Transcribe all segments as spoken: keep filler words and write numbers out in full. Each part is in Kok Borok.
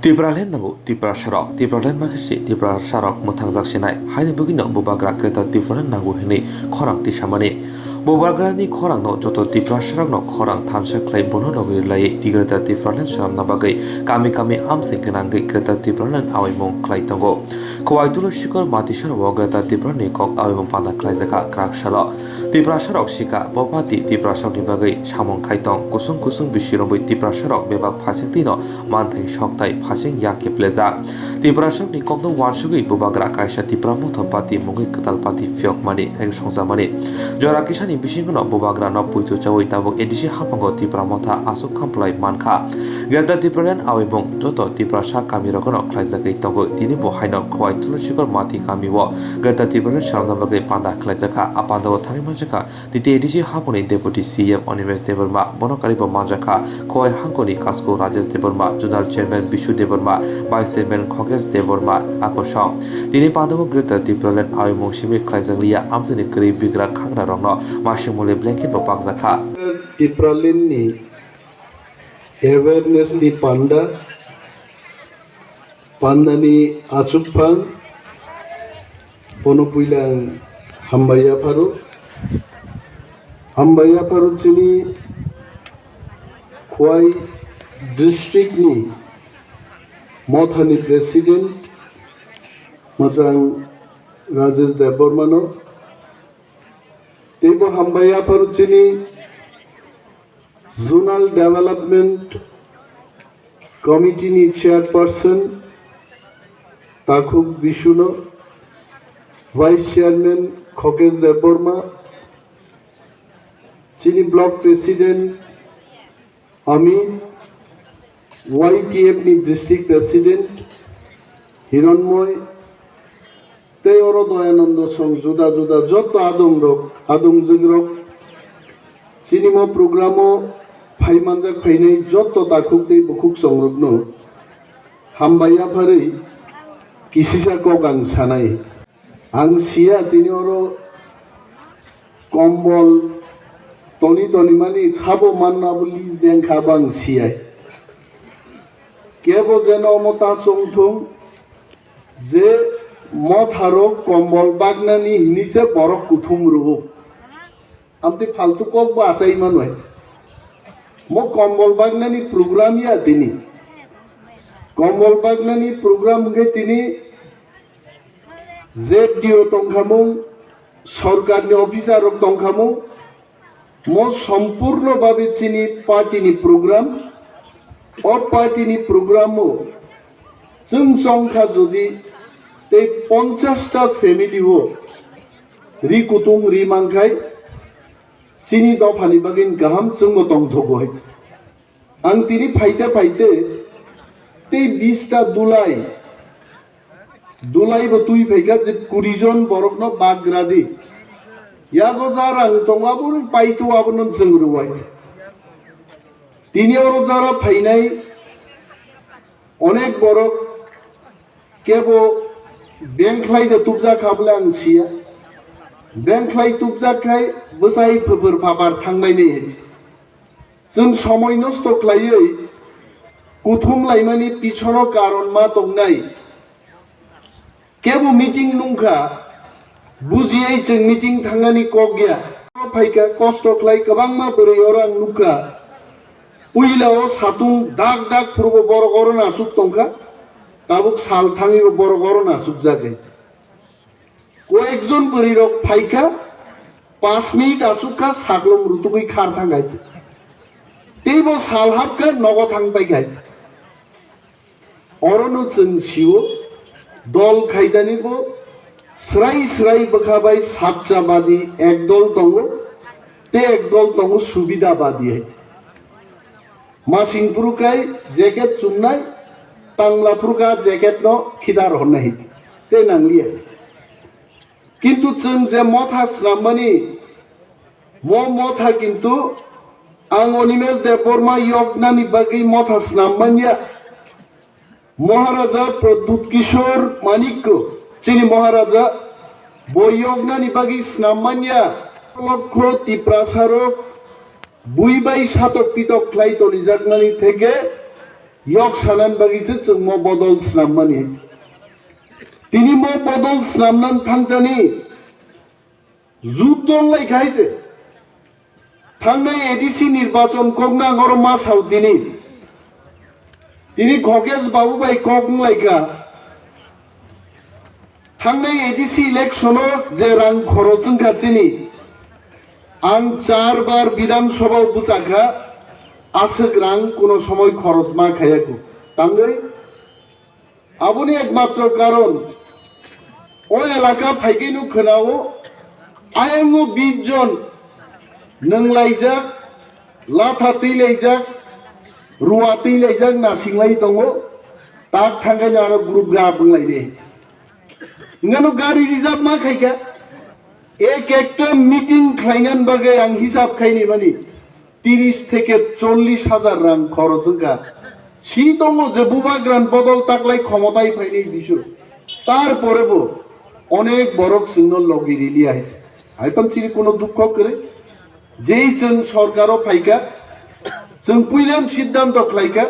Tipraland nango Tiprasarok, Tipraland makhe se Tiprasarok mwthangjak sinai, haini bagwino bubagra Greater Tipraland nango hinwi khorang tisamani. Bubagrani khorangno joto Tiprasarokno khorang thansa khlai bono logi rwlaiwi Greater Tipraland swnamna bagwi kami kami amchai gwnangwi Greater Tipraland awaimung khlai tongo. Khowai Tulsikhor Matisarao Greater Tipralandni kok awaimung panda khlaijakha kwrak salo. Tiprasarok sikha, bopati Tiprasarokni bagwi samung khai tong, kusung kusung bisi romwi Tiprasarok bebak phasingtwino manthai sokthai phasing yak khe plejak. Tiprasarokni kokno uansugwi bubagra kaisa Tipra Motha Party mungwi kwtal party phiyokmani hai songjakmani. Jora kisani bisingono bubagrano poito chaui tabuk A D C haphango Tipra Motha aswk khamplai mankha. Greater Tipraland awaimung joto Tiprasa kamirokno khlaijagwi tongo. Tini bo haino Khowai Tulsikhor Mati kamio Greater Tipraland swnamna bagwi panda khlaijakha. A pandao thangwi manjakha T T A D C haphangni Deputy C M Animesh Debbarma, bono karibo manjakha Khowai hangkoni Kasko Rajesh Debbarma, Zonal Chairman Bishu Debbarma, Vice Chairman Khogesh Debbarma, akosong. Tini pandao Greater Tipraland awaimung simi khlaijakliya amchaini kwrwi bigra khangrarokno masingmuli blanket bo pakjakha. Tipralandni awareness ni panda, pandani achukphang, bono puila ang hambai yapharo. Hambai yapharo chini Khowai district ni Mothani president, mwchang Rajesh Debbarmano. Teibo hambai yapharo chini Zonal Development Committee ni Chairperson Takhuk Bisuno, Vice Chairman Khokesh Debbarma, chini Block President Ami, Y T F ni District President Hironmoy, tei oro Doyanando song juda juda joto adongrok, adongjwkrok, chini mo programo phai manjak phainai joto takhuk tei bukhuk songrokno hambai yapharwi kisisa kok ang sanai. Ang siya tini oro kombol toni toni mani sabo manna bo list dengkha bo ang siya. Kebo jeno omo ta chongthung je Motharok kombol bagnani hinwi se borok kuthum rwo. Amtwi faltu kok bo achai manwi. Mo kombol bagnani program ya tini. Kombol bagnani program hwnkhe tini Z D O tongkhamung, sorkarni officer rok tongkhamung, mo sompurno babe chini party ni program, o party ni program o chwng chongkha jodi tei ponchash ta family o ri kutung ri mankhai chini dophani bagwi kaham chwngbo tongthogo hai. Ang tini phaite phaite tei bish ta dulai, dulai bo twi phaikha je kuri jon borokno bagra di. Yago jara ang tongo abo paitu abono chwng rwai. Tini oro jara phainai onek borok kebo bengkhlai de tubjak kha bole ang siya. Bengkhlai tubjak khai bwsai phwphwr phapar thanglainai hai. Chwng somoi nosto khlaiwi kuthum laimani pichono karon ma tongnai. Kebo meeting nungkha, bujiwi chwng meeting thangnani kok ya. Phaikha kosto khlai kwbangma bwrwi oro ang nukha. Puila o satung dak dak phuru bo borok oro nasuk tongkha. Tabuk sal thangwi bo borok oro nasukjak hai. Koyekjon bwrwi rok phaikha, pash minute asuk kha saklom rutugwi khar thang hai. Teibo sal hap khe nogo thang pai kha. Orono chwng sio, dol khaidani bo srai srai bwkha bai satcha badi ek dol tongo, tei ek dol tongo subida badi hai. Masing phuru kai jacket chumnai, tangla phuru kha jacket no khidar honnai hai. Tei nangliya. Kintu chwng je motha snammani, mo motha kintu ang Animesh Debbarma yoknani bagwi motha snam manya. Maharaja Pradyut Kishore Manikya, chini Maharaja, bo yoknani bagwi snam manya. Lokho Tiprasarok bui bai satok pitok khlai tonijaknani theke Yok sanan bagwi se chwng mo bodol snam mani. Tini mo bodol snam nan thang thani juddo wng lai kha hai se. Thangnai A D C nirbachon kok nang oro ma sao tini. Tini Khokesh Babu bai kok wng lai kha. Thangnai A D C election o je rang khorok wng kha chini, ang char bar Bidhan Sabha o bwsa kha, aswk rang kuno somoi khorok ma khaya kho. Tangwi aboni ekmatro karon o elaka phaikhe nuk khwnao, ayang o bish jon nwng laijak, latha twi laijak, rua twi laijak, nasinglai tongo, tak thangkhe aro group ga bwng lai de. Hingkhe no gari reserve ma khaikha. Ek ekta meeting khlainani bagwi ang hisab khaini mani tiris theke chollish hajar rang khorok wngkha. Si tongo je bubagran bodol taklai khomotai phainai bisu. Tarpore bo onek borok chwngno logi riliya hai. Hai tong chini kuno dukho kwrwi. Jei chwng sorkaro phaikha, chwng puilan siddhanto khlaikha,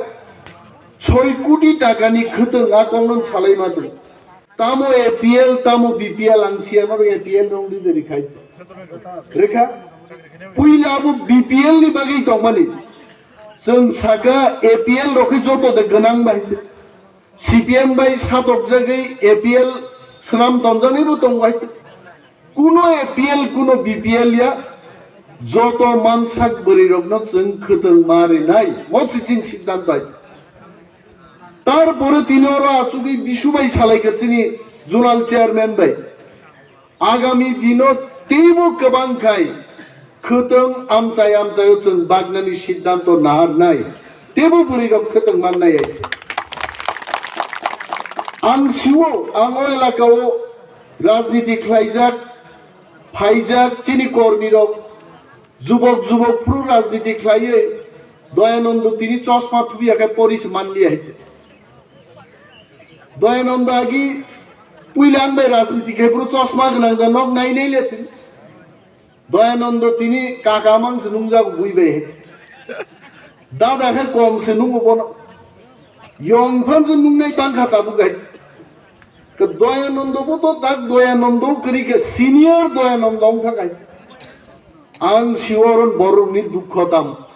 soi koti takani khwtwng a kongno salai ma tong. Tamo A P L, tamo B P L, ang siya maro A P L rong di deri khai. Rekha, puila abo B P L ni bagwi tongmani. Chwng saka A P L rokhe joto de gwnang bai se. C P M bai satok jagwi A P L swnam tonjaknai bo tongo hai se. Kuno A P L, kuno B P L ya, joto mansak bwrwi rokno chwng khwtwng ma rinai. Mo se chini siddhanto hai. Tarpore tini oro achugwi bisu bai salai kha chini zonal chairman bai. Agami dino teibo kwbang khai khwtwng amchai amchaio chwng bagnani siddhanto naharnai. Teibo bwrwi rok khwtwng mannai ai. Ang siwo, ang o elakao rajniti khlaijak, phaijak chini kormi rok. Jubok jubok phuru rajniti khlaiwi Doyanando tini chosma thubiya khe pori se manliya hai. Doyanando agi puila ang bai rajniti khe phuru chosma gwnang da nok nai nai le tini. Doyanando tini kaka mang se nungjak bui bai hai. Dada khe kom se nungo bono. Yong phan se nungnai bangkha tabuk hai. Ke Doyanando bo to tak Doyanando kwrwi khe senior Doyanando wng thang hai. Ang siwo oro borokni dukho tam.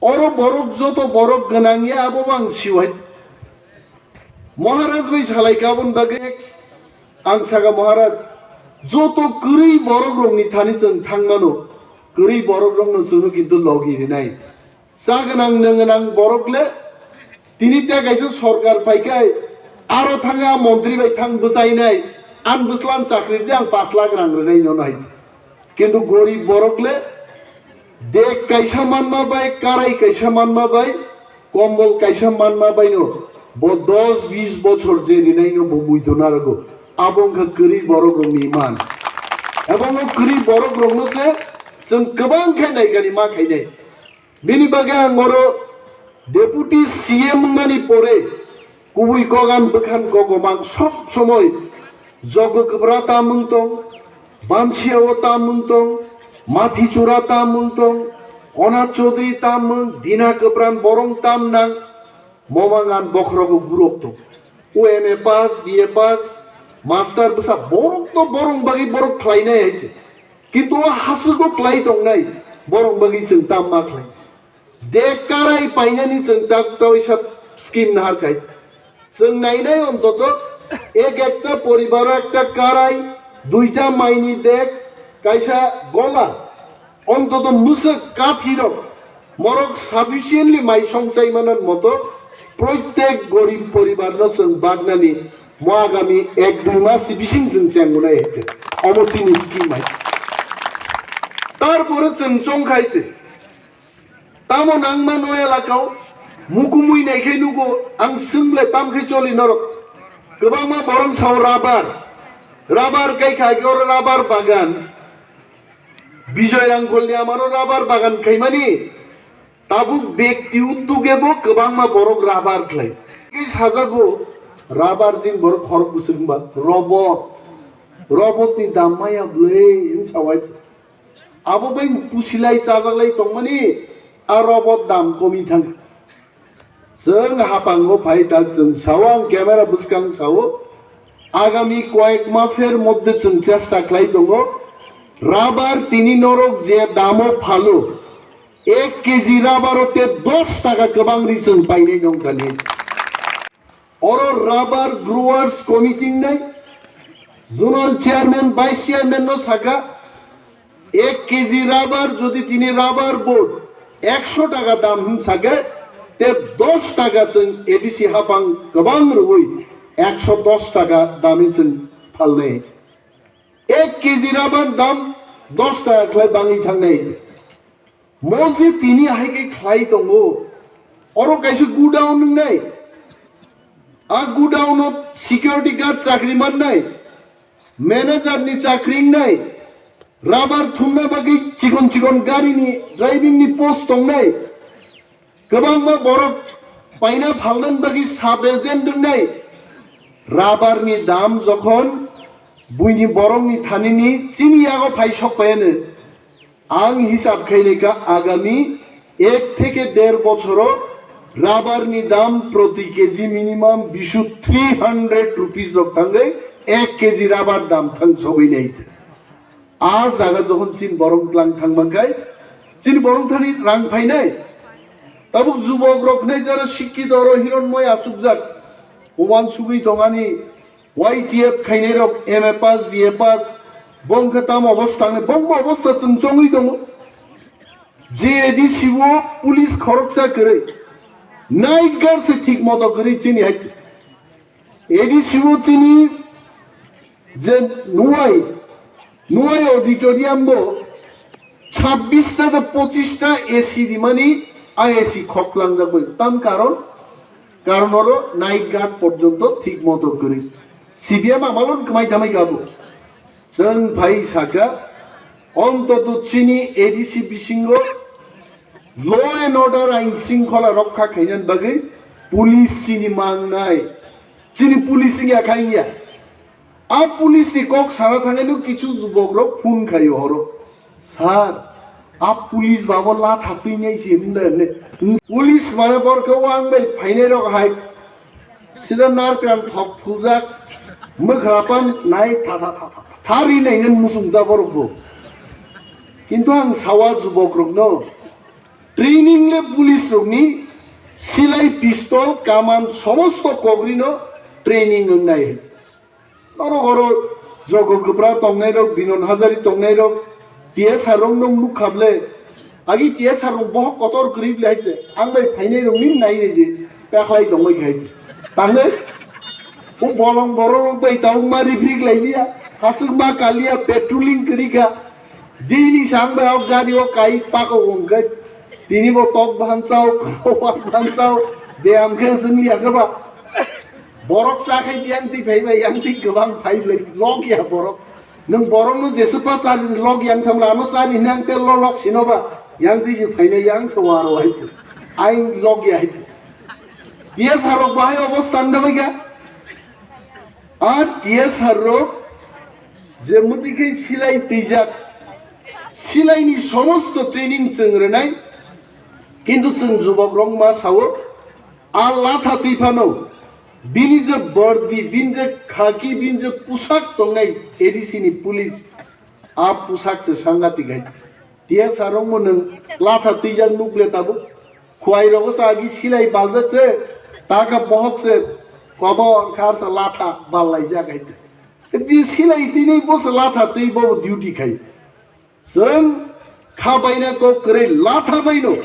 Oro borok joto borok gwnang ya abo bo ang siwo hai. Maharaj bai salai kha aboni bagwi ang saka Maharaj joto kwrwi borok rokni thani chwng thang mano, kwrwi borok rokno chwngno kintu logi rinai. Cha gwnang nwng gwnang borok le tini te kaisa sorkar phai khe aro thang a montri bai thang bwchainai, ang bwslan chakri di ang pash lakh rang rwnai nono hai. Kintu gorib borok le dek kaisa manma bai, karai kaisa manma bai, kombol kaisa manma bai no bo dos bis bochor je rinai no bo muitu narago. Abo wngkha kwrwi borok rokni man. Abo wngkha kwrwi borok rokno se chwng kwbang khe naikani ma khainai. Bini bagwi ang oro Deputy C M wngnani pore kubui kok ani bwkhan kok o mang sob somoi Jogo Kwbra ta mung tong, Bansiao ta mung tong, Mathichura ta mung tong, Onath Chaudhary ta mung, Dina Kwbran borong tam nang, momang an bokhorogo gurok tong. O M A pass, B A pass, master bwsa borok to borong bagwi borok khlainai hai se. Kintu o haswk o klai tongnai borok bagwi chwng tam ma khlai. De karai painani chwng tak tawi sa scheme nahar khai. Chwng nainai ontoto ek ekta poribaro ekta karai, duita maini dek, kaisa gola. Ontoto mwswk kathi rok morok sufficiently mai songchai manan moto proitek gorib poribar no chwng bagnani mo agami ek dui mas ni bising chwng chengunai hete. Omo chini scheme hai. Tarpore chwng chong khai se. Tamo nangma no elakao mukumui naikhai nugo ang swngle tam khai choli norok. Kwbangma borong sao rubber. Rubber kai kha oro rubber bagan. Bijoy Rangkholni amaro rubber bagan khaimani tabuk bekti uddogebo kwbangma borok rubber khlai. Tei sajago rubber jin borok khorok bwswk wngba robot. Robotni dam maya bwlai wng sawai. Abo bai pusilai chajaklai tongmani a robot dam komi thang. Chwng hapango phai ta chwng sao, ang camera bwskang sao. Agami koyek maser moddhe chwng chesta khlai tongo. Rubber tini norok je damo phalo, ek K G rubber o te dos taka kwbang ri chwng painai nongkha ni. Oro rubber growers committee nai, zonal chairman, vice chairman no saka, ek K G rubber jodi tini rubber board ekso taka dam hin sake, te dos taka chwng A D C hapang kwbang rwui ekso dos taka dami chwng phalnai. Ek K G rubber dam dos taka khlai bangwi thangnai. Mo je tini hai khe khlai tongo, oro kaisa godown wngnai. A godown o security guard chakri mannai, manager ni chakri wngnai, rubber thumna bagwi chikon chikon gari ni driving ni post tongnai. Kwbangma borok paina phalna bagwi sub agent wngnai. Rubber ni dam jokhon buini borok ni thani ni chini yago phai sok pai ano. Ang hisab khainai kha, agami ek theke der bochoro rubber ni dam proti K G minimum bisu three hundred rupees rok thangwi ek K G rubber dam thang sogwi nai. A jaga jokhon chin borong tlang thang mankhai, chin borong thani rang phainai. Tabuk jubok rok nai jara sikkito oro hiron moi achukjak, uan sugwi tongani. Y T F khainai rok M A pass, B A pass, bong khe tamo obostha nai, bongbo obostha chwng chongwi tongo. Je A D C o police khoroksa kwrwi, night guard se thik moto kwrwi chini hai. A D C o chini je nuwai, nuwai auditorium bo chabbish ta da pochisha A C rimani, A C khok langjak bai. Tam karon, karon oro night guard porjonto thik moto kwrwi. C P M amalon kwmai tamai kabo. Chwng phai saka, ontoto chini A D C bisingo law and order ain singkhola rokha khainani bagwi police chini mangnai. Chini police wngya kha wngya. A police ni kok sana thangwi no kichu jubok rok phone khaio horo. Sir, a police babo latha twinai se himle ne. Police mane borok khe wang bai phainai rok hai. Sida narkran thok phuljak, mwkhra pan nai tha tha tha tha tha ri nai ngan musung da borok bo. Kintu ang sawa jubok rok no training le police rok ni silai pistol kaman somosto kok ri no training wngnai. Norok oro Jogo Kwpra tongnai rok, Binon Hazari tongnai rok, T S R rok nung nuk khable. Agi T S R rok bohok kotor kwrwi bwle hai se. Ang bai phainai rok nin nai nai je. Paklai tongbai khai se. Tangnai. O bolong borok rok bai tabuk ma rifrik lai liya. Hasuk ma kaliya, patrolling kwrwi kha. Daily sang bai o gari o kai pako wngkhe. Tini bo tok bahan sao, kwbak bahan sao. De amkhe swngliya khe ba. Borok cha khai biyang twi phai bai, yang twi kwbang phai bai, log ya borok. Nwng borok no jesu pa chari log yang thang lama chari nang tel lo log sino ba, yang twi je phaina yang se waro hai se. Aing log ya hai se. T S R rok bahai obostha da bai ga. A T S R rok je muti khai silai twijak, silai ni somosto training chwng rwnai, kintu chwng jubok rok ma sao, a latha twi phano, bini je bordi, bini je khaki, bini je pusak tongnai A D C ni police, a pusak se sangatik hai. T S R rok mo nwng latha twijak nukle tabuk. Khuai rogo sa agi silai baljak se, taka bohok se, kobo khar sa latha bal laijak hai se. Di silai tini bo se latha twi bo duty khai. Chwng kha baina kok kwrwi latha baino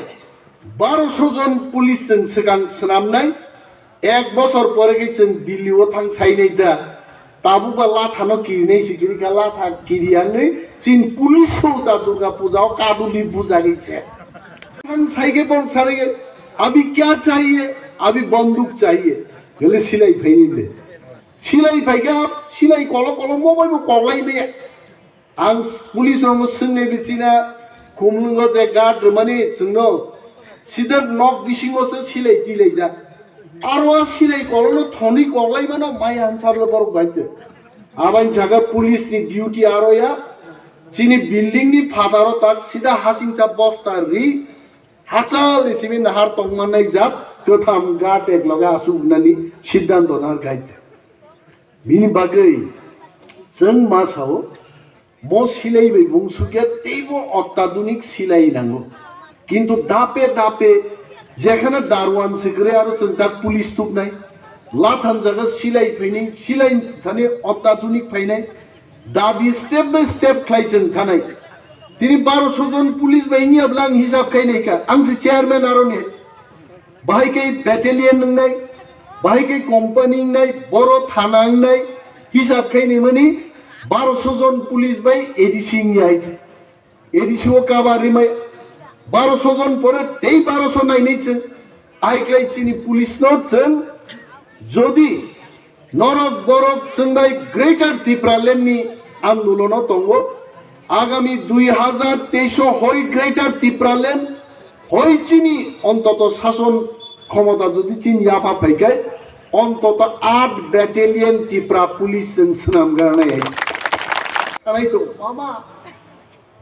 baroso jon police chwng swkang swnamnai, ek bosor pore khe chwng Delhi o thang sainai da, tabuk ba latha no kirinai se kiri kha, latha kiri angwi chin police o da Durga Puja o kaduli bujagwi se. Thang sai khe borok sanai khe, "Abhi kya chahiye? Abhi banduk chahiye." Gale silai phaini de. Silai phaikha, silai kolo kolo mo bai bo koklai maya. Ang police rokno swngnai bichina khumlwngo je guard rwmani chwngno sida nok bisingo se silai tilaijak. Aro a silai kolono thoni koklaimano maya hinsable borok bai se. Abani jaga police ni duty aro ya. Chini building ni phataro tak sida hasingcha bosta ri. Hachal ni simi nahar tongmanai jat, Kwtham gat ek loge asuk nani siddhanto nar gaite. Bini bagwi chwng ma sao, mo silai bai bung sukya teibo ottadunik silai nango. Kintu dape dape jekhane darwan se kwrwi aro chwng tak police tubnai. Lathan jaga silai phainai, silai thani ottadunik phainai. Dabi step by step khlai chwng thanai. Tini baroso jon police bai wngya bwla ang hisab khai nai kha. Ang se chairman aroni. Bahai khe battalion wngnai, bahai khe company wngnai, boro thana wngnai, hisab khai nai mani baroso jon police bai A D C wngya hai. A D C o cover rimai baroso jon pore tei baroso nainai chwng. Aiklai chini police no chwng jodi norok borok chwng bai Greater Tipraland ni andolono tongo. Agami dui hazar teis o hoi Greater Tipraland hoi chini ontoto sason khomota jodi chini yapha phaikai ontoto aat battalion Tipra police chwng swnam granai hai. Sanai to mama.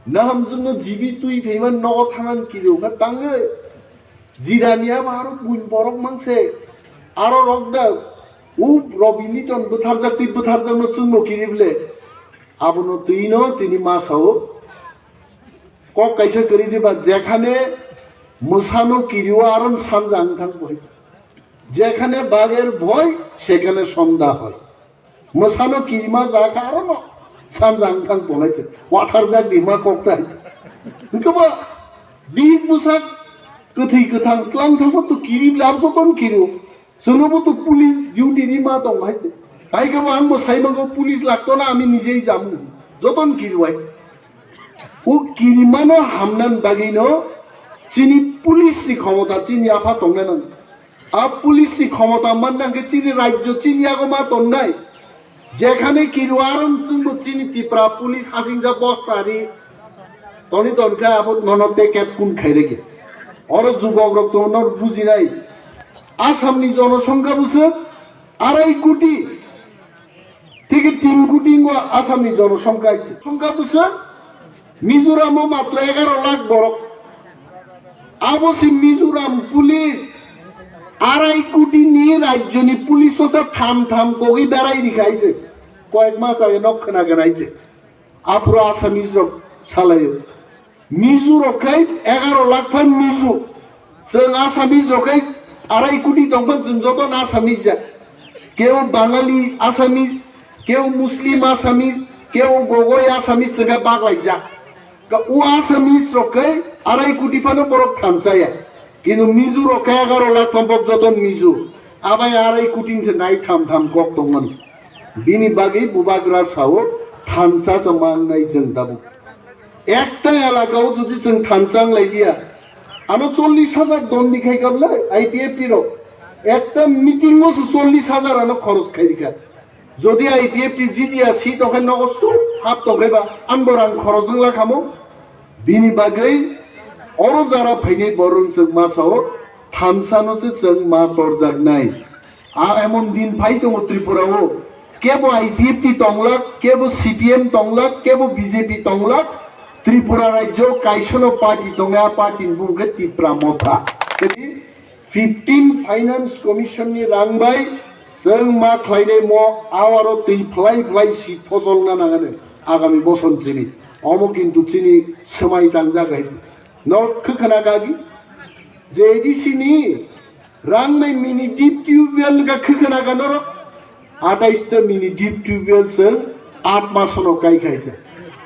Nahamjwkno jibi twi phaiman nogo thangan kiri wngkha tangwi. Jirani abo aro buin borok mangse. Aro rok da u Robi Liton bwtharjak twi bwtharjakno chwngno kiri bwle. Abono twino tini ma sao. Kok kaisa kwrwi diba jekhane mwsano kiri o aro sanja wngthang boi. Jekhane bager bhoi sekhane sonda hoi. Mwsano kirima jakha aro no sanja wngthang tongnai se. Watharjak di ma kok tai. Hwnkhe ba bihik bwsak kwthwi kwthang tlang thangma to kiri bwle abo jotono kiri o. Chwngno bo to police duty ni ma tong hai se. Hai khe bo ang bo sai mango police lagto na ami nijei jamu. Jotono kiri wai. O kirimano hamnan bagwino chini police ni khomota chini yapha tongna nango. A police ni khomota manna hwnkhe chini rajyo chini yago ma tongnai. Jekhane kiru aron chwngbo chini Tipra police hasingsa bostari toni tonkha abo nono ticket kun khairege. Oro jubok rok tongo nor bujinai. Assam ni jonosongkha bwswk arai koti. Tiki tin koti wngkha Assam ni jonosongkha. Songkha bwswk Mizoram o matro egaro lakh borok. Abo se Mizoram police arai koti ni rajyo ni police o sa tham tham kogwi berai rikha hai se. Koyek mas age nok khna gana hai se. Aphuru Assamese rok salaio. Mizo rok khai egaro lakh phan Mizo. Chwng Assamese rok khai arai koti tong phan chwng joto no Assamese ya. Keo Bangali Assamese, keo Muslim Assamese, keo Gogoi Assamese chwng khe baglaijak. Ka o Assamese rok khai arai koti phano borok thansa ya. Kintu Mizo rok khai egaro lakh phan bok joto Mizo. Abai arai koti se nai tham tham kok tongmani. Bini bagwi bubagra sao thansa se mangnai chwng tabuk. Ekta elaka o jodi chwng thansa wng lai liya, ano chollish hajar don di khai kha bwle I P F T rok. Ekta meeting o se chollish hajar ano khoros khai rikha. Jodi I P F T jitiya si tongkhe nogo sup hap tongkhe ba anbo rang khoros wng la khamo. Bini bagwi oro jara phainai borok chwng ma sao thansa no se chwng ma torjaknai. A emon din phai tongo Tripura o, kebo I P F T tonglak, kebo C P M tonglak, kebo B J P tonglak, Tripura rajyo kaisano party tongo, a party ni bumung khe Tipra Motha. Jadi fifteen Finance Commission ni rang bai chwng ma khlainai mo awaro twi phlai phlai si phosolna nangani agami boson chini. Omo kintu chini swmai tangjak hai. Norok khwkhwna kagi je A D C ni rang nai mini deep tubewell ga khwkhwna ga norok. Atais ta mini deep tubewell chwng aat masono kai khaijak.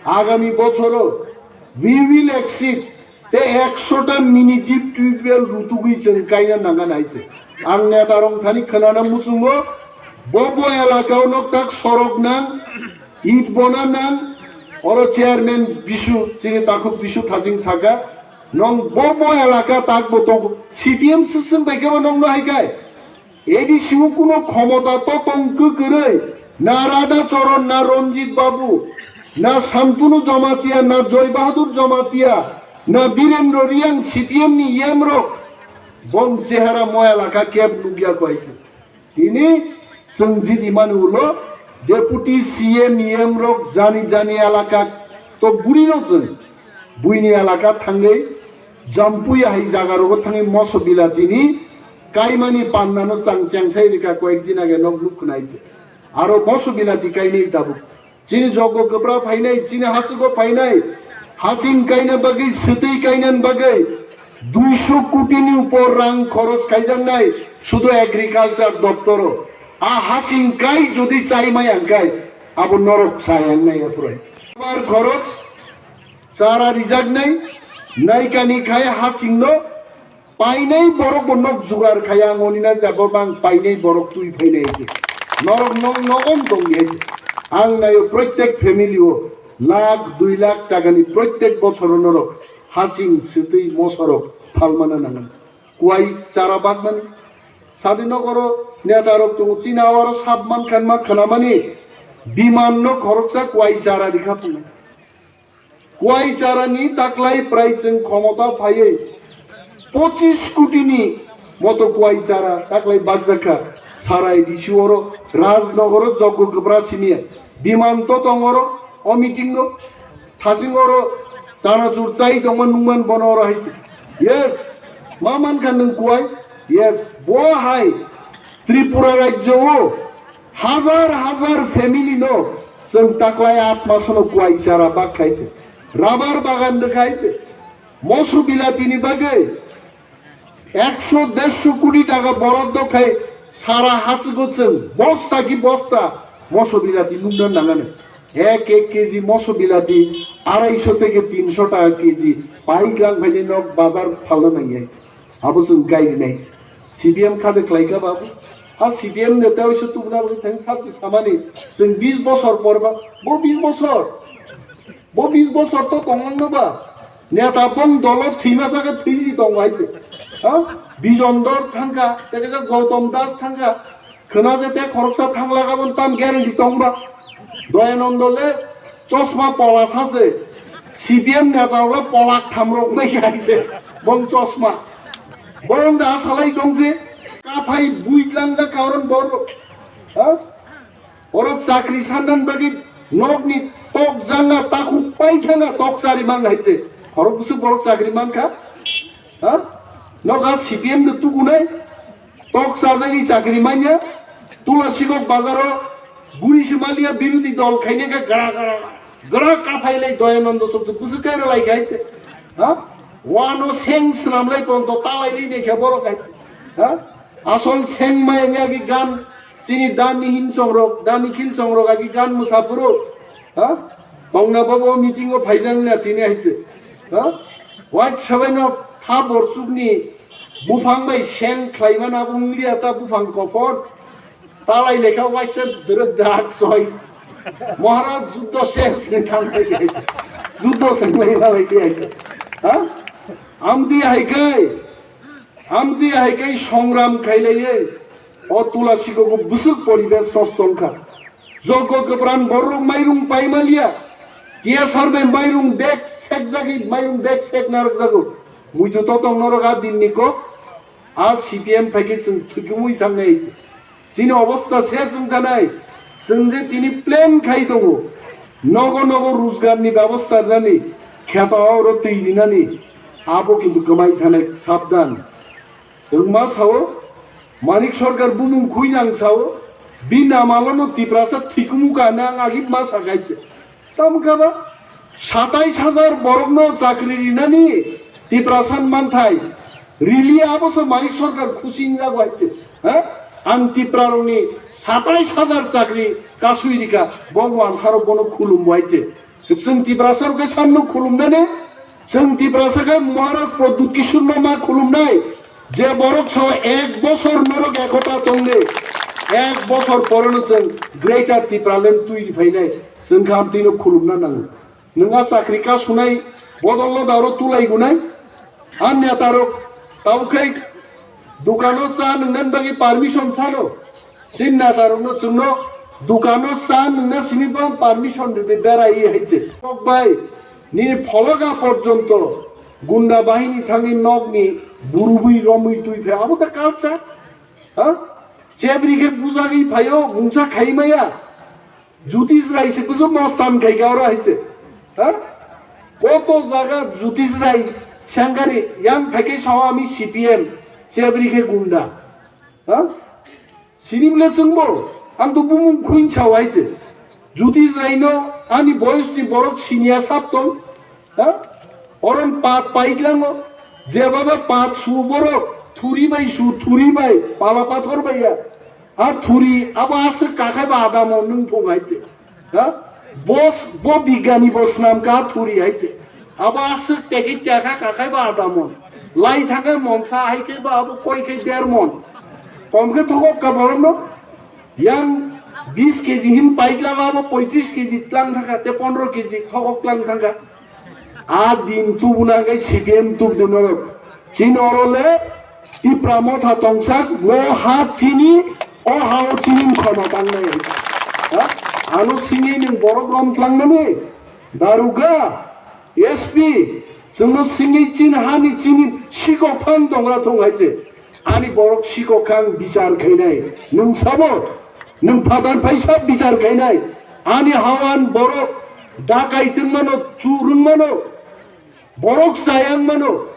Agami bochoro we will exceed te ekso ta mini deep tubewell rutugwi chwng kaina nangani hai se. Ang neta rok thani khwnana muchungo bo bo elaka o nok tak sorok nang, it bona nang, oro chairman Bisu, chini takhuk Bisu Thajing saka, nong bo bo elaka tak bo tong, C P M system bai kebo nong no hai kai. A D C o kuno khomota to tong kwkwrwi, na Radha Charan, na Ranjit Babu, na Santanu Jamatia, na Joy Bahadur Jamatia, na Birendra Reang, C P M ni E M rok, bong chehara mo elaka keb nukya koi. Tini chwng jidi mani ulo deputy C M, E M rok jani jani elaka to buri no chwng buini elaka thangwi Jampuya hai jaga rogo thangwi moso bila tini Kaimani pannano chang chang sai rika koyek din age nok nuk khwnai je. Aro moso bilati kainai tabuk. Chini jogo gopra phainai, chini hasugo phainai. Hasing kaina bagwi, swtwi kaina bagwi duisho koti ni upor rang khoros khaijaknai sudu agriculture doptoro. A hasing kai jodi chai maya hwnkhe abo norok chayang nai aphuru. Abar khoros chara rijaknai, naikani khai hasingno painai borok bo nok jugar khai ang oni na jabo bang painai borok twi phainai je. Norok nok nogon tongni je. Ang nayo protek family o lakh dui lakh taka ni protek bochoro norok hasing swtwi mosorok phalmana nangan. Kuai chara bagmani. Sadi nogoro neta rok tongo, chini awaro sab man khan ma khanamani biman no khoroksa kuai chara rikha phunai. Kuai chara ni taklai prai chwng khomota phaiwi pochis koti ni moto kuai chara taklai bakjakha. Sarai D C oro Rajnogoro jogo gopra simiya biman to tongoro o meeting o. Thasing oro chanachur chai tongma nungman bono oro hai se. Yes, ma mankha nwng kuai? Yes, bo hai Tripura rajyo o hazar hazar family no chwng taklai aat masono kuai chara bak khai se. Rabar bagan rwkhai se. Moso bilatini bagwi ekso dersho koti taka boraddo khai sara hasugo chwng bosta ki bosta moso bilati nukna nangani. Ek ek K G moso bilati araiso theke tinsho taka K G paiglang phaini nok bazar phalna nangyai. Abo chwng gairi nai. C P M khade khlaika babu. Ha C P M neta oiso tubuna bagwi thang sabsi samani. Chwng bis bosor porba. Bo bis bosor. Bo bis bosor to tonglang no ba. Neta bong dolo thwima saka thwiji tong hai te. Ha? Bijon Dor thangka, teke Gautam Das thangka. Khwna je te khoroksa thangla gabon tam guarantee tong ba. Doyanando le chosma pola sase. C P M neta le polak thamrok mai hai se. Bong chosma. Bong da salai tong je. Kaphai buitlang ja karon bor. Ha? Oro chakri sandan bagwi nokni tok janga takhuk pai khana tok chari mang hai se. Khorok bwswk borok chakri mankha? Ha? Nok a C P M no tukunai tok chajagwi chakri manya. Tula sikok bazaro guri se maliya birodi dol khaineka gara gara gara kaphai lai Doyanando sok bwswk kairo lai khai se. Ha? Wano seng swnam lai ponto talai lai ne khe borok hai. Ha? Asol seng maya nya gi gan Chini da Nihin Chongrok, da Nikhil Chongrok agi gan mwsa phuru, ha? Tongna bobo meeting o phaijak na tini hai se, ha? Wait sabai no pha borsuk ni buphang bai seng khlai mana bo wnglia ta buphang kophor. Talai lekha waisa dwrwk dak soi. Maharaj juddo ses ni thang bai hai se. Juddo seng lai na bai hai se. Ha? Amdi hai kai. Amtwi hai kai songram khailaiwi o Tula sikok bwswk poribesh nosto wngkha. Jogo kwpran borok mairung paimaliya. T S R bai mairung bag sekjagwi mairung bag sek narwkjago. Muitu totong norok a dinni kok a C P M phaikhe chwng thwkimwi thangnai. Chini obostha se chwng tanai, chwng je tini plan khai tongo, nogo nogo rujgar ni bebosta rwnani, kheto oro twi rinani, abo kintu kwmai thanai, sabdan. Chwng ma sao, Manik Sarkar bumung khui nang sao, bini amalono Tiprasa thwikumu ka nang agi ma sakai. Tamo khe ba satais hajar borokno chakri rinani Tiprasa ni manthai rili abo se Manik Sarkar khusi wngjago hai se. Ha? Ang Tiprarokni satais hajar chakri kasui rika, bo wansarok bono khulum bo hai se. Chwng Tiprasarok khe samno khulumnani, chwng Tiprasa khe Maharaj Pradyut Kishore no ma khulumnai. Je borok sao ek bosor norok ekota tongdi, ek bosor pore no chwng Greater Tipraland twi riphainai, chwng khe amtwino khulumna nango. Nwng a chakri kasunai bodolno dauro tulai gunai. A netarok taukhai dukano cha nwngnani bagwi permission sano. Chini netarokno chwngno dukano cha nwngna simi bo permission rwdi berai hai se. Kok bai nini phologa porjonto gunda bahini thangwi nokni burubwi romwi twi phe abo ta culture. Ha? Chebri khe bujagwi phaio mungsa khai maya. Jyotish Rai se kusu mostan khai ka oro hai se. Ha? Koto jaga Jyotish Rai sengkari yang phaikhe sao ami C P M. Chebri khe gunda. Ha? Sini bole chwngbo, ang to bumung khuin sao hai se. Jyotish Raino ani boyos ni borok siniya sap tong. Ha? Oron pat paitlango. Jebaba pat su borok, thuri bai su, thuri bai, pala pathor bai ya. A thuri, abo aswk kakhai ba adamo nwng thung hai se. Ha? Bos, bo bigani bo snam ka thuri hai se. Abo aswk teki teka kakhai ba adamo. Lai thangkhe monsa hai khe ba abo koi khe der mon. Kom khe thokok ka borok no. Yang bis keji hin paitlang abo poitris keji tlang thangkha te pondro keji thokok tlang thangkha. A din chubuna khe C P M tuk din norok. Chini oro le Tipra Motha tongsak, o ha chini, o ha o chini khoma tangnai. Ha? Ano singwi nwng borok rom tlangnani, daruga, S P, chwngno singwi chini hani chini sikok phang tongra thung hai se. Ani borok sikok khang bichar khainai. Nwng sabo, nwng phatar phaisa bichar khainai. Ani hawan borok dakai tungmano, churungmano. Borok chayang mano,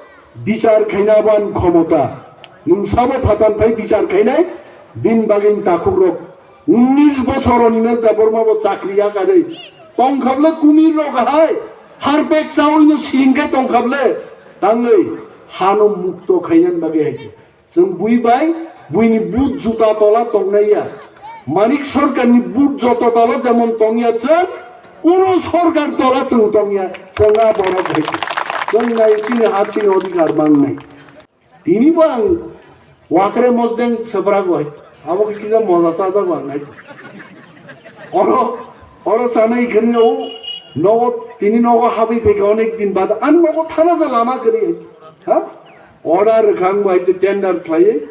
bichar khaina ban khomota. Nwng sabo phatar phai bichar khainai, bin bagwi takhuk rok. Unis bochor Animesh Debbarma bo chakri yakarwi. Tongkhaple kumir rok hai, harpek chawi no singkhe tongkhaple. Tangwi hano mukto khainan bagwi hai. Chwng bui bai buini but juta tola tongnai ya. Manik Sarkarni but joto tola jemon tong ya chwng, kuno sarkar tola chwng tong ya. Chwng a borok hai. Chwng nai chini ha chini odhikar mangnai. Tini bo ang wakre mosdeng sebra goi. Abo kisa moja sajak ang nai. Oro, oro sanai khani o nogo, tini nogo habwi phaikha onek din bad. An nogo thana sa lama kwrwi. Ha? Order rwkha ang bai se tender khlaiwi,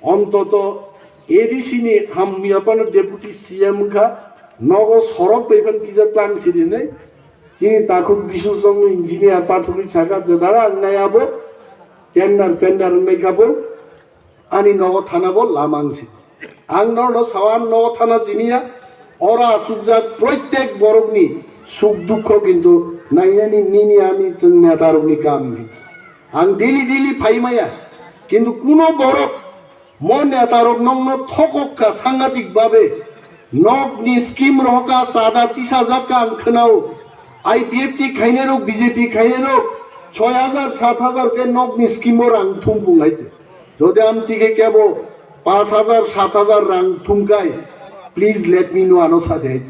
ontoto A D C ni hamya phano deputy C M wngkha, nogo sorok bai phano kisa tlang siri hinwi, chini takhuk Bisu Chongno engineer pathogwi saka, "Jodara ang nai abo, tender pender wngbai kha bo, ani nogo thana bo lama wngsi." Ang norokno sao, ang nogo thana siniya, oro achukjak proitek borokni suk dukho kintu nainani nini ani chwng netarokni kam. Ang daily daily phai maya, kintu kuno borok mo netarok nokno thokok kha sangatik babe, nokni scheme rohoka chada tisajak kha ang khwnao, I P F T khainairok, B J P khainairok soi hajar, sat hajar khe nokni scheme o rang thum bung hai se. Jodi amtike kebo paanch hajar, sat hajar rang thumkai, please let me know, ano sadi hai.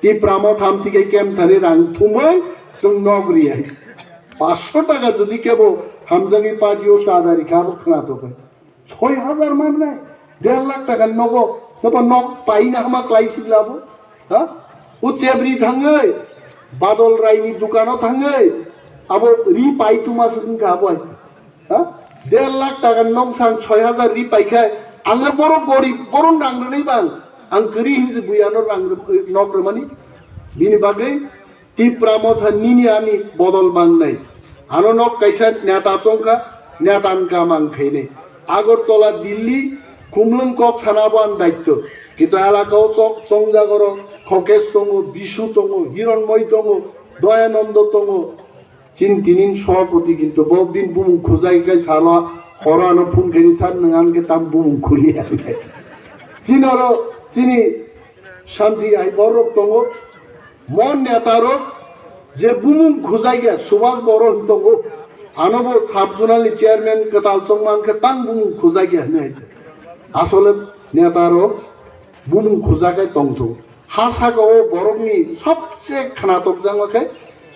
Tipra Motha amtike kem thani rang thumwi chwng nok ri hai. Paanch sho taka jodi kebo hamjagwi party o chadari kha bo khna to kai. Soi hajar mangnai, der lakh taka nogo, nobo nok paina hama klai si labo. Ha? O chebri thangwi, Badol Raini dukano thangwi, abo ri pai tuma se wngkha abo hai. Ha? Der lakh taka noksang soi hajar ri pai khai, ang le borok gorib, borok rang rwnai bang, ang kwrwi hinse bui ano rang rw-, nok rwmani. Bini bagwi Tipra Motha nini ani bodol mangnai. Ano nok kaisa neta chongkha, neta wngkha mang khainai. Agartala, Delhi, Khumlwng kok sana bo ani daitto. Kintu elaka o chok chongjak oro Khokesh tongo, Bisu tongo, Hironmoi tongo, Doyanando tongo. Chini tinin sobhapoti kintu bo bini bumung khujai kai salo horo ano phone khaini sir nwng ani khe tam bumung khuli ya. Chini oro chini Shanti ai borok tongo. Mo neta rok je bumung khujai ya Subhas Boro hin tongo. Ano bo sub zonal ni chairman kwtal chongma khe tang bumung khujai ya hinwi hai. Asole neta rok bumung khujak kai tongthok. Ha saka o borokni sobse khwnatok jagma khe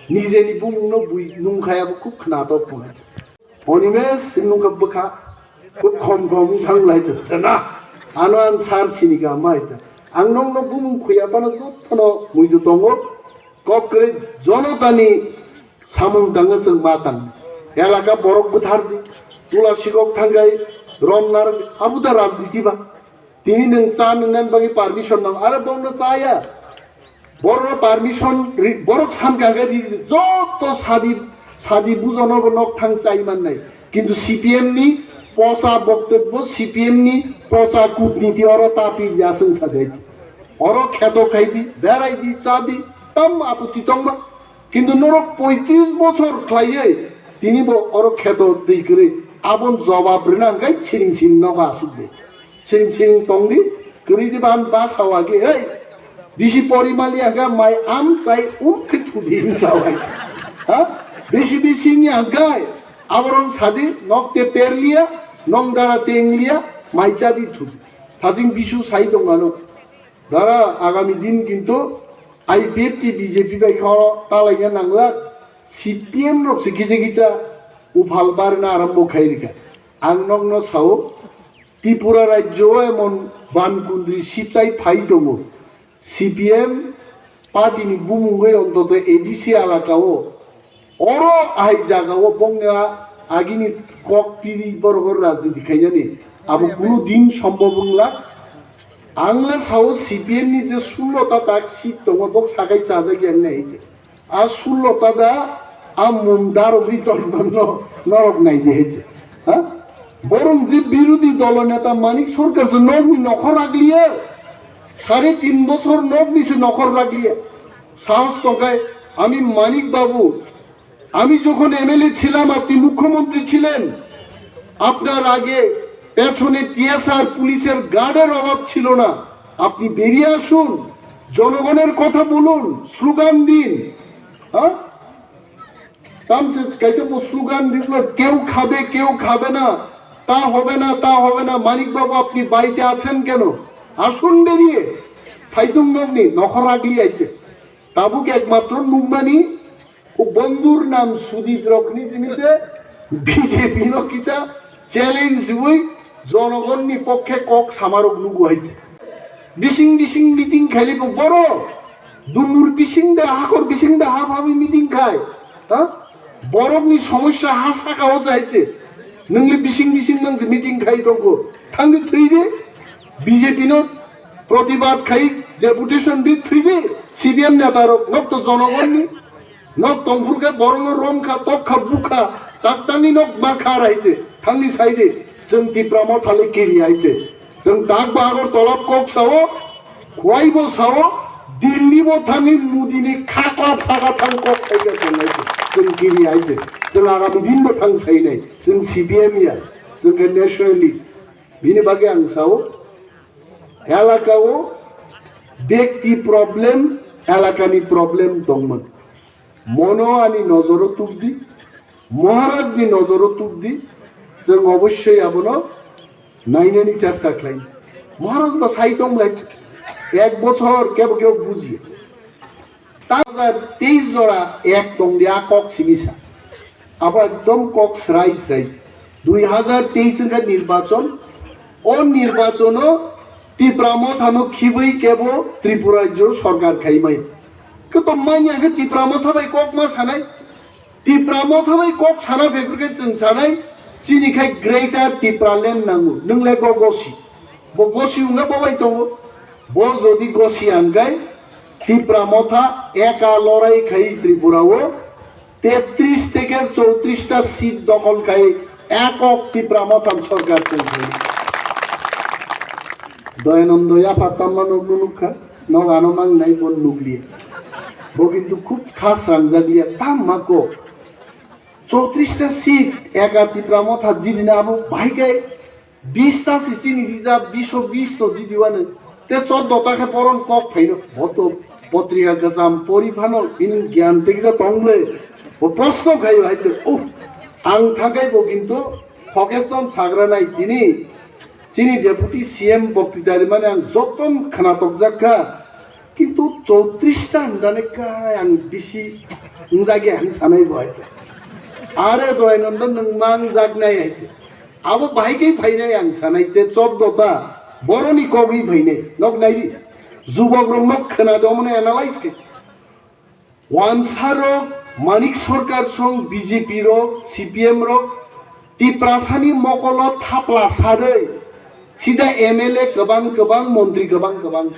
nijeni bumungno bui nungkha abo khub khwnatok tongnai. Animesh nungkha bwkha khub khom khom wng thang lai chwk chana. Ano ang sir sini ka mai ta. Ang nokno bumung khuya phano jotono muidu tongo. Kok kwrwi jonotani samung tangna chwng ma tang. Elaka borok bwthar di. Tula sikok thangkai romnar abuda rajniti ba. Tini nwng cha nwngnani bagwi permission nango, aro bongno chaya. Borokno permission ri-, borok sankha khe ri-, joto sadi, sadi bujono bo nok thang chai mannai. Kintu C P M ni pocha boktobbo, C P M ni pocha kutniti oro ta pi ya chwng sa de. Oro kheto khai di, berai di, cha di, tam aputti tongma. Kintu norok poitris bochor khlaiwi tini bo oro kheto twi kwrwi Abon jobab rwna hwnkhe siring siring nogo asuk de. Siring siring tong di, kwrwi di ban ba sawa khe, hey, bisi pori mali hwnkhe mai am chai um khe thudi hin sawa. Ha? Bisi bisi ni hwnkhe aborong sadi nok te per liya, nong dara teng liya, mai cha di thudi. Thajing bisu sai tong ano. Dara agami din kintu I P F T B J P bai kha talaina nangla, C P M rok se kisa kisa uphal barna arambo khai rikha. Ang nokno sao, Tripura rajyo emon ban kundri sipchai phai tongo. C P M party ni bumungwi ontoto A D C alaka o oro ahai jaga o bongni agini kok tiri borok rajniti khainani abo kunu din sombhob wngla. Ang le sao C P M ni je sullo ta tak seat tongo, bok sakai chajak yang nai hete. A sullo ta da a mum darok ri ton ton no norok nai de hete. Ha? Borong je birodhi dolo neta Manik Sarkar se nok ni nokhor ragliya. Sare tin bochor nok ni se nokhor ragliya. Sahos tongkai ami Manik Babu, আমি যখন এমএলএ ছিলাম, আপনি মুখ্যমন্ত্রী ছিলেন, আপনার আগে পেছনে টিএসআর পুলিশের গার্ডের অভাব ছিল না। আপনি বেরিয়ে আসুন, জনগণের কথা বলুন, স্লোগান দিন। হ্যাঁ, তামসে কাইসে স্লোগান দিল, কেউ খাবে, কেউ খাবে না, তা হবে না, তা হবে না। মানিক বাবু, আপনি বাড়িতে আছেন কেন? আসুন বেরিয়ে। ফাইতুং নগনি নখর আগলি আইছে। তাবুক একমাত্র নুকমানি O bondhur nam Sudip rokni jinise B J P no kisa challenge wi jonogonni pokkhe kok samarok nugo haise. Bising bising meeting khaili bo boro dumur bising da hakor bising da ha phawi meeting khai. Ha? Borokni somosya ha saka o jaite. Nungli bising bising nang meeting khai tongo. Thangdi thwide B J P no protibad khai deputation bi thwide C P M neta rok nok to jonogonni. Nok tongphur khe borokno rom kha, tok kha, buk kha, taktani nok ma kha raite, thangni saide, chwng Tipra Motha le kiri aite. Chwng tak ba Agartala kok sao, Khwai bo sao, Delhi bo thangwi Modi ni khaklap saka thang kok saide chwng aite, chwng kiri aite. Chwng agami din bo thang sainai, chwng C P M ya, chwng khe nationalist. Bini bagwi ang sao, elaka o bekti problem, elakani problem tongmani. Mono ani nojoro tukdi, Maharaj ni nojoro tukdi, chwng obossoi abono nainani chesta khlai. Maharaj ba sai tong lai, ek bochor kebo kebo buji. Dui hajar teis jora ek tongdi a kok simi sa. Abo ekdom kok srai srai. Dui hajar teis wngkha nirbachon. O nirbachono Tipra Mothano khibwi kebo Tripura rajyo sorkar khaimai. Khe to manya khe Tipra Motha bai kok ma sanai. Tipra Motha bai kok sana bebrekhe chwng sanai, chini khai Greater Tipraland nango, nwng le go gosi. Bo gosi wngkha bo bai tongo. Bo jodi gosi wngkhe Tipra Motha eka lorai khai Tripura o tetris theke chowtris ta seat dokol khai ekok Tipra Motha sorkar chwng khai. Doyanando yapha tamma nokno nukha, nok ano mangnai bo nukliya. Bo kintu khub kha srangjakliya, tamma kok. Chowtris ta seat eka Tipra Motha jidina abo bahai khe bis ta si chini reserve, biso bis to jidi wano. Te choddo ta khe boron kok phaino. Bo to potrika kwcham pori phano bini gyan tekja tongle. Bo proshno khaio hai se, "Oh, ang thakai bo kintu Khokeston sagra nai tini." Chini deputy C M boktwita rimani ang joto khwnatok jak kha, kintu chowtris ta hwnjani kha ang bisi wngjak ya hwn sanai bo hai se. Are Doyanando nwng ma wngjak nai hai se. Abo bahai khe phainai ang sanai te choddo ta boroni kogwi phainai. Nok nai di. Jubok rok nok khwna do mane analyze khe. Wansa rok, Manik Sarkar song, B J P rok, C P M rok, Tiprasani mokolo thapla sarwi, sida M L A kwbang kwbang, montri kwbang kwbang.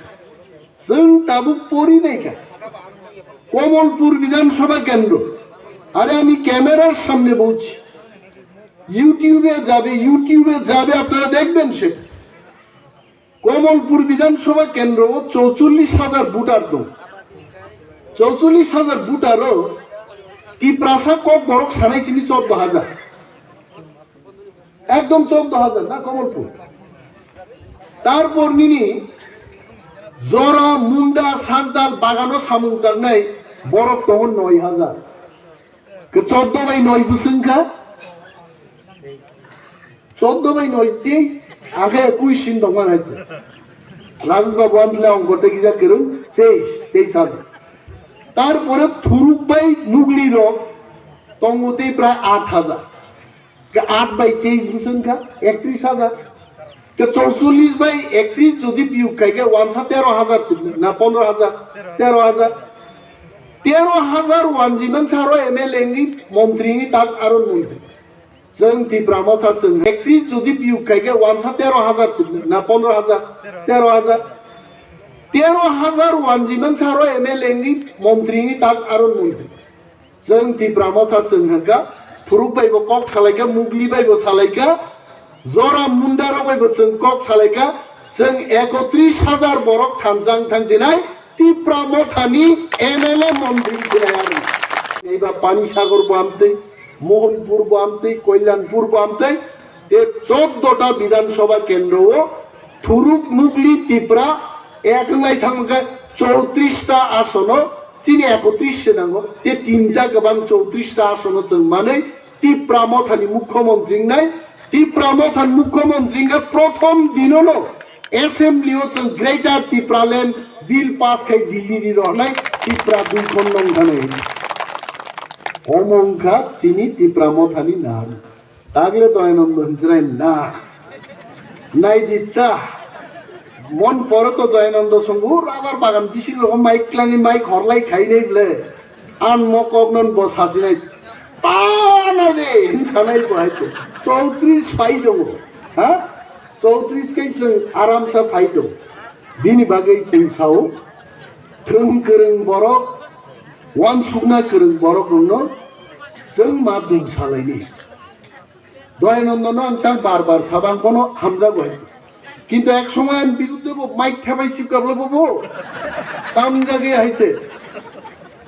Chwng tabuk pori naikha. Komolpur Bidhan Sabha Kendro. আরে আমি ক্যামেরার সামনে বলছি, ইউটিউবে যাবে, ইউটিউবে যাবে, আপনারা দেখবেন সেটা। কমলপুর বিধানসভা কেন্দ্র চৌচল্লিশ হাজার ভোটার দল। চৌচল্লিশ হাজার ভোটারও তিপ্রাসা ককবরক সানাই চিনি চোদ্দ হাজার। Ekdom choddo hajar na Komolpur. Tarpor nini jora munda sandal bagano samung tangnai borok tongo noi hajar. Ke choddo bai noi bwswng kha? Choddo bai noi teis, akhe ekuis sin tongma hai se. Rajesh babu amtla ongko tei kisa kwrwng teis, teis hajar. Tarpore thuruk bai nugli rok tongo tei prai aat hajar. Ke aat bai teis bwswng kha ektris hajar. Ke chorchollis bai ektris jodi piyuk khai khe wansa tero hajar chwng na pondro hajar, tero hajar. Tero hajar wanji mang saro M L A ni montri ni tak aron montri. Chwng Tipra Motha chwng ektris jodi piyuk khai khe wansa tero hajar chwng na pondro hajar, tero hajar. Tero hajar wanji mang saro M L A ni montri ni tak aron montri. Chwng Tipra Motha chwng hwnkha, phuruk bai bo kok salaikha, mugli bai bo salaikha, jora munda rok bai bo chwng kok salaikha, chwng ekotris hajar borok thansa wng thang jinai Tipra Mothani M L A montri chinai arni. Neiba Panisagar bo amtwi, Mohanpur bo amtwi, Kalyanpur bo amtwi, te choddo ta Bidhan Sabha kendro o thuruk mugli Tipra ek wnglai thangkha chowtris ta asono. Chini ekotris se nango, te tinta kwbang chowtris ta asono chwng manwi Tipra Mothani mukhyamantri wngnai, Tipra Mothani mukhyamantri wngkha prothom dinono assembly o chwng Greater Tipraland bill pass khai Delhi ni rohnai Tipra dui khon nong thanai. Omo wngkha chini Tipra Mothani nang. Tagle Doyanando hinjrai na. Nai ditta. Mon poro to Doyanando songo, "O rabar bagan bising rogo mai klani mai khorlai khai nei ble. An mo kok non bo sasinai. Pa na de," hinsanai bo hai che. Chowtris phai dongo. Ha? Chowtris kai chwng aramsa phai dong. Bini bagwi chwng sao. Thwng kwrwng borok, wansukna kwrwng borok rokno chwng ma dum salaini. Doyanandono ang tang bar bar sabang bono hamjago hai. Kintu ek somoy ani biruddhe bo mic thebai sibkablo bo bo. Tamjagwi hai se.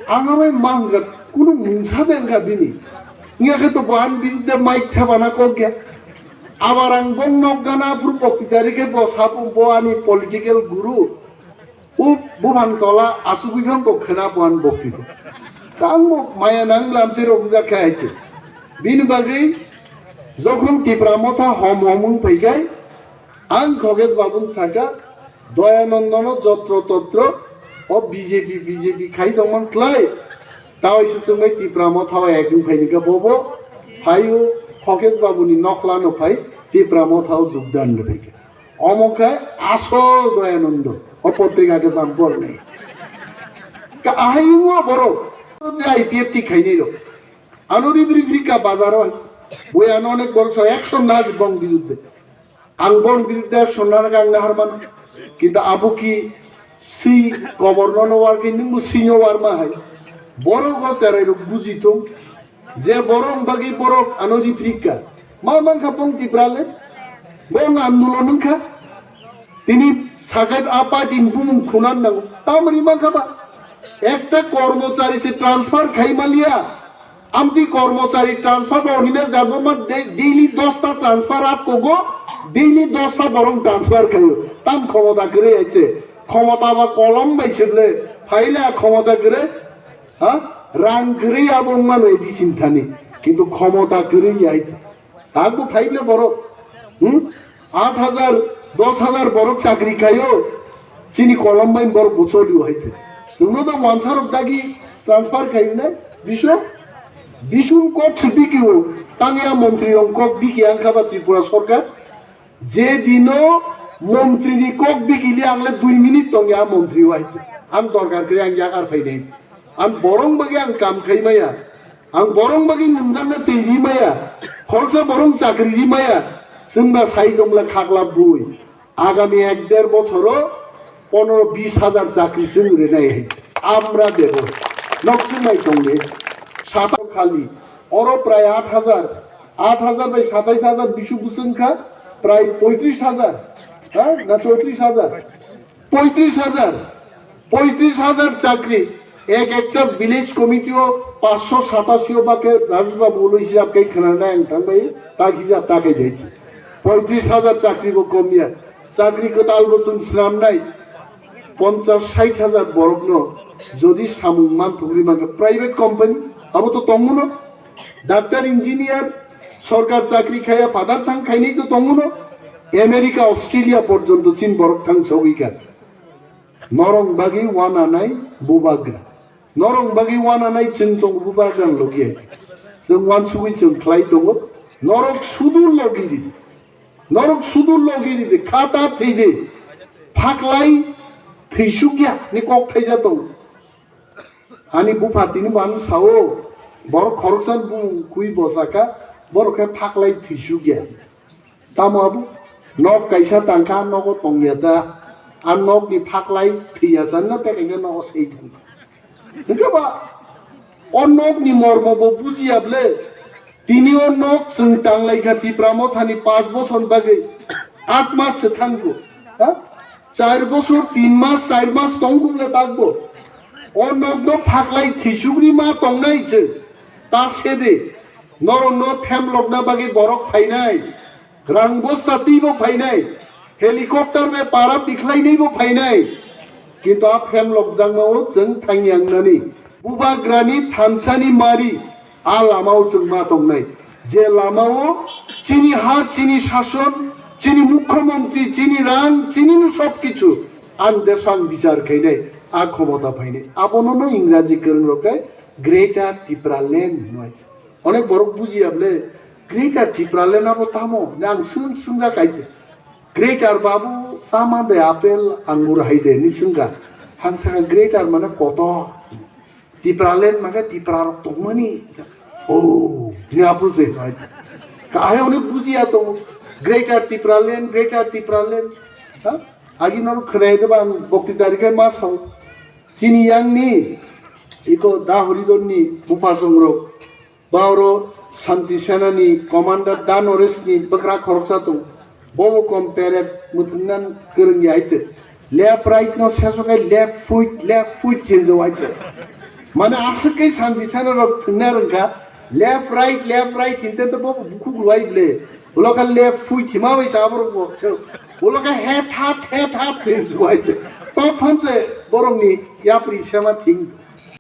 Ang aro ma hwnkha kunu mungsa de wngkha bini. Wngya khe to bo ani biruddhe mic thebana kok ya. Abar ang bong nok gana phuru bokti dari khe bo sapo bo ani political guru. O buphang tola asugwi phang bo khwna buan bokti bo. Tang bo maya nang lamti rok jak khe hai khe. Bini bagwi jokhon Tipra Motha hom hom wng phai khe ang Khogesh Babun saka Doyanandono jotro totro o B J P B J P khai tongman slai. Tawai se chwngbai Tipra Motha o ek wng phai ni khe bobo phai o Khogesh Babuni nokhla no phai Tipra Motha o jogdan rw phai khe. Omo khe asol Doyanando. O potrika khe sam pornai. Ka ahai wngma borok. Je I P F T khainai rok. Ano ribri frika bazaro. Boi ano onek borok sa action na bong biruddhe. Ang bong biruddhe action na ang na harman. Kintu abo ki si koborno no war ki ningbo sinyo war ma hai. Borok o cherai rok buji thung. Je borok bagwi borok ano riphrikha. Ma mankha bong Tiprale? Bong andolon wngkha. Tini sakai a party ni bumung khunan nango. Tamoni mankha ba? Ekta kormochari se transfer khai maliya. Amtwi kormochari transfer ba Animesh Debbarma de-, daily dosta transfer at kogo, daily dosta borok transfer khaio. Tam khomota kwrwi aite. Khomota ba kolom bai se ble. Phaila khomota kwrwi. Ha? Rang kwrwi abo wngmano A D C ni thani. Kintu khomota kwrwi ya hai. Tabuk phai ble borok. Hmm? Aat hajar, dos hajar borok chakri khaio. Chini kolom bai borok bo cholio hai se. Chwngno do wansa rok dagi transfer khaio nai. Bisu? Bisu kok se bikio. Tangya montri rok kok biki angkha ba Tripura sorkar. Je dino montri ni kok bikili ang le dui minute tongya montri o hai se. Ang dorkar khe ang yagar phai nai. Ang borong bagwi ang kam khai maya. Ang borong bagwi nwngjakna twi ri maya. Khoroksa borong chakri ri maya. Chwngba sai tongla khakla bui. Agami ek der bochoro ponoro bis hajar chakri chwng rinai hai. Amra debo. Nok chwng nai tongni. Sata khali. Oro prai aat hajar. Aat hajar bai satais hajar bisu bwswng kha. Prai poitris hajar. Ha? Na choitris hajar? Poitris hajar. Poitris hajar chakri. Ek ekta village committee o paanch sho satashi o ba khe Rajesh Babu ulo hisab khe khwnanai ang thangbai, tak hisab ta khe dei. Poitris hajar chakri bo kom ya. Chakri kwtal bo chwng swnamnai ponchas sait hajar borok no jodi samung man thugri man khe private company abo to tongmuno. Doctor, engineer, sorkar chakri khaya, father thang khainai to tongmuno. America, Australia porjonto chin borok thang sogwi kha. Norok bagwi wananai bubagra. Norok bagwi wananai chwng tongo bubagra logi. Chwng wansugwi chwng khlai tongo. Norok sudu logi di. Norok sudu logi di. Khata thwi di. Phaklai thwisukya ni kok thaija tongo. Ani bupha tini bo ang sao, borok khoroksa bumung kui bosaka, borok khe phaklai thwisukya. Tamo abo? Nok kaisa tangkha, nogo tongya da. A nokni phaklai thwiya sa, no tei kaisa nogo sei thangkha. Hwnkhe ba, o nokni mormo bo bujiya ble. Tini o nok chwng tanglai kha Tipra Mothani paanch bochor bagwi, aat mas se thangkho. Ha? Char bochor, tin mas, char mas tongkho ble bagbo. O nokno phaklai thwisukri ma tongnai chwng. Ta sede, norokno phemlokna bagwi borok phainai. Rang bosta twibo phainai, helicopter bai para bikhlainaibo phainai, kintu a phemlokjakmao chwng thangyangnani. Bubagrani thansani mari a lamao chwng ma tongnai, je lamao chini ha, chini sason, chini mukhyamantri, chini rang, chinino sob kichu ang deso ang bichar khainai, a khomota phainai. Abono no Ingraji kwrwngrok khe Greater Tipraland hwnwi. Onek borok bujiya ble, Greater Tipraland abo tamo? Hwnwi ang swng-, swngjak hai se. Greater babu, chama de apple, angur hai de, hwnwi swngkha. Ang sakha, Greater mane kotor. Tipraland mane Tipra rok tongmani. Oh, hwnwi aphuru se. Kahai onek bujiya tongo. Greater Tipraland, Greater Tipraland. Ha? Agi norok khwnai de ba ang bokti dari khai ma sao. Chini yangni iko da horidorni bupha songrok. Ba oro Santi Senani commander Da Noreshni bwkra khoroksa tong. Bobo kom peret mwthangna kwrwngya hai se. Left right no seso khai left foot, left foot hinjo hai se. Mane aswk khai Santi Sena rok thwngna rwngkha. Left right, left right hinte to bobo bukhuk rwai ble. Ulo kha left foot hima bai sa aborok bo se. Ulo kha het hat, het hat hinjo hai se. To phan se borokni yapri sema thing.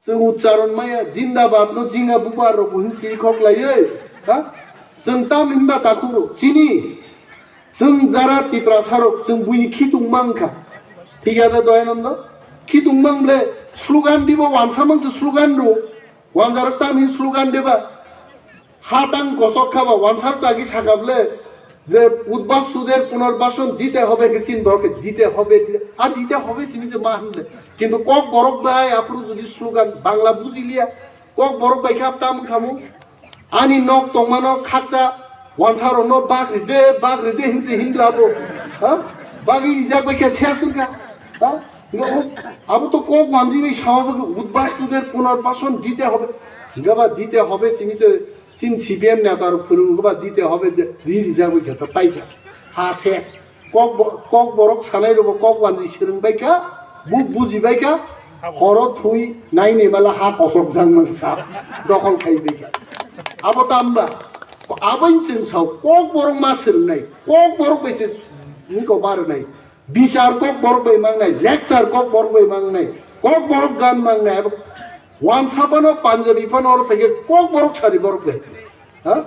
Chwng ucharon maya, jindabad no jinga bubar rok bo hin chiri khok laiwi, ha? Chwng tam hinba takhuk rok chini, chwng jara Tiprasa rok, chwng buini khitung mang kha. Thik ya da Doyanando? Khitung mang ble slogan dibo wansa mang se slogan ro. Wansa rok tam hin slogan diba. Hatang kosok khaba wansar tagi sakable je udbastuder punarbashan dite hobe ke chin borok ke dite hobe, dite, a dite hobe sini se ma hinde. Kintu kok borok bai aphuru jodi slogan Bangla bujiliya, kok borok bai khap tam khamu. Ani nok tongmano khaksa wansar no bak ride, bak ride hinse hindla bo. Ha? Bagi rijak bai khe ses wngkha. Ha? Abo to kok manji bai sama bagwi udbastuder punarbashan dite hobe. Gaba dite hobe sini se Chin C P M neta rok phwrwng ba dite hobe de, ri rijak bai khe ta paikha. Ha se. Kok bo-, kok borok sanai rok bo kok wanji swrwng bai kha, bu buji bai kha, horo thui nai ni mala ha kosok jang mang sa, dokol khai bai kha. Abo tamba, abo in chwng sao, kok borok ma swrwng nai, kok borok bai se, niko bar nai. Bichar kok borok bai mangnai, lecture kok borok bai mangnai, kok borok gan mangnai, abo wansa phano Punjabi phano oro phai khe kok borok sari borok bai. Ha?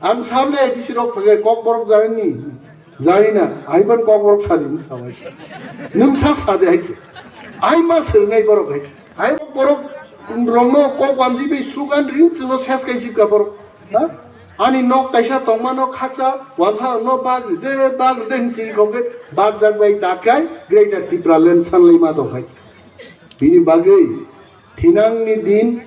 Ang sabni A D C rok phai khe kok borok jani, jani na, ai ban kok borok sari ni sabai. Nwng sa sade hai khe. Ai ma sernai borok hai. Ai borok rokno kok wanji bai slogan ring chwngno ses kai sipka borok. Ha? Ani nok kaisa tongmano khaksa, wansa no bag ride, bag ride hin siri khokhe, bag jak bai dakai, Greater Tipraland sanlai ma tongkhai. Bini bagwi thinangni din,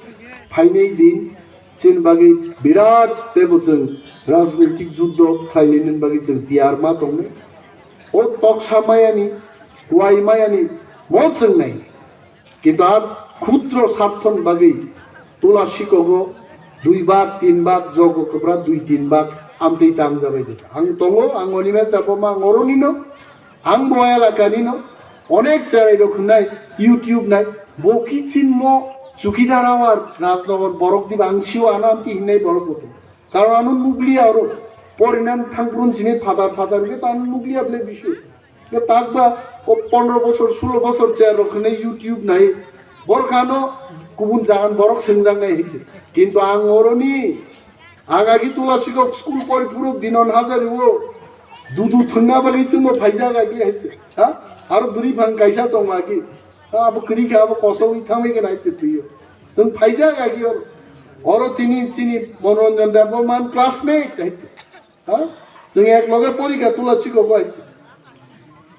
phainai din, chini bagwi birat tebo chwng rajnitik juddo khlainani bagwi chwng tiyar ma tongnai. O toksa mayani, kuai mayani, mo chwng nai. Kintu a khudro sarthoni bagwi tula sikogo dui bak, tin bak, jogo kwbra dui tin bak amtwi tang jabai de. Ang tongo, ang Animesh Debbarma, ang oronino, ang bo elakani no, Onek cherai rok hwnai YouTube nai, bo kichimmo chukidar awar Rajnagar borok diba ang sio ano amti hinnai borok bo. Karon ano nukliya oro porinan thangphrun sini phatar phatar ke tan nukliya ble bisu. Ke takba o pondro bosor, sulo bosor chair rok hwnai YouTube nai, borok ano kubun jagan borok sengjaknai hinse. Kintu ang oroni Ang agi Tulasikok school pori phuru Binon Hazari o dudu thwngna bagwi chwngbo phaijak agi hai se. Ha? Aro bwrwi phang kaisa tong agi. Ha, abo kwrwi khe abo kosogwi thangwi khe nai twi twiyo. Chwng phaijak agi oro. Oro tini chini Manoranjan Debbarma classmate hai se. Ha? Chwng ek loge porikha Tulasikok hai se.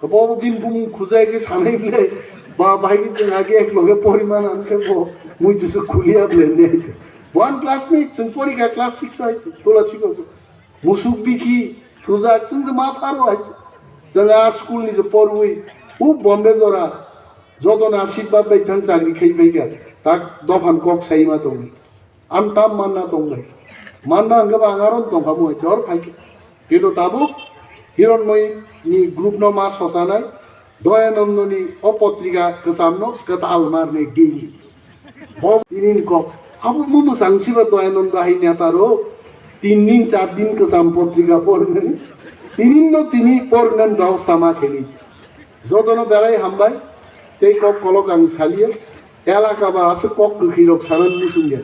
Bo bini bumung khujai khe sanai bile, ba bai khe chwng agi ek loge poriman ang khe bo muitu se khuliya bile ne. Bo ang classmate chwng porikha class six hai Tulasikok. Musuk bikhi thujak chwng se ma pharo hai. Chwng a school ni se porwi u Bombay jora joto na seat ba bai thang chakri khai bai kha tak dophan kok sai ma tongwi. Ang tam manna tong bai. Manna hwnkhe ba ang aron tong kha bo hai chor phai khe. Kintu tabuk Hironmoi ni group no ma sosanai, Doyanando ni o potrika kwcham no kwtal mar ne daily. Bo tini ni kok. Abo mu mwsang siba Doyanando hai neta ro. Tin din char din kwcham potrika pornani. Tini no tini pornani bebosta ma kheni. Jotono belai hambai, tei kok kolok ang saliya, elaka ba aswk kok kwkhwi rok sanan muchungya.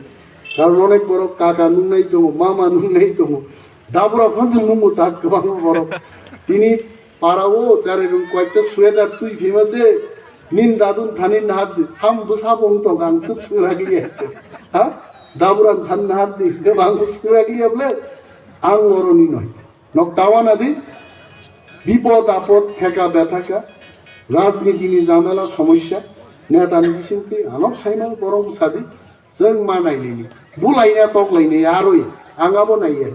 Karon onek borok kaka nungnai tongo, mama nungnai tongo, dabura phansi nungo tak kwbangma borok. Tini para o chari rung koyekta sweater twi phima se, nin dadun thani nahar di, sam bwsa bo wng tong ang swk swrak liya se. Ha? Dabura thani nahar di, kwbang swrak liya ble, ang oroni noi. Nok tawana di, bipod apod theka bethaka, rajniti ni jamela somosya, neta ni bisingtwi anok saimano borok bwsadi, chwng ma nailini, bulaina toklaini aroi, ang abo naiya.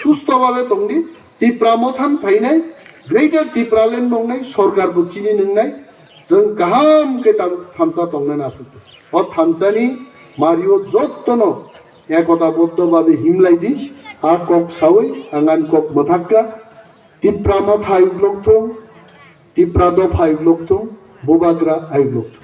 Susto babe tongdi, Tipra mothan phainai, Greater Tipraland nongnai, sorkar bo chini nwngnai, chwng kaham khe tam-, thamsa tongna nasuk. O thamsani mario jottono Ekota boddo babe himlai di, a kok sawi ang ani kok mwthakka, Tipra motha ayuk lok thung, Tipra dopha ayuk lok thung, Bubagra ayuk lok thung.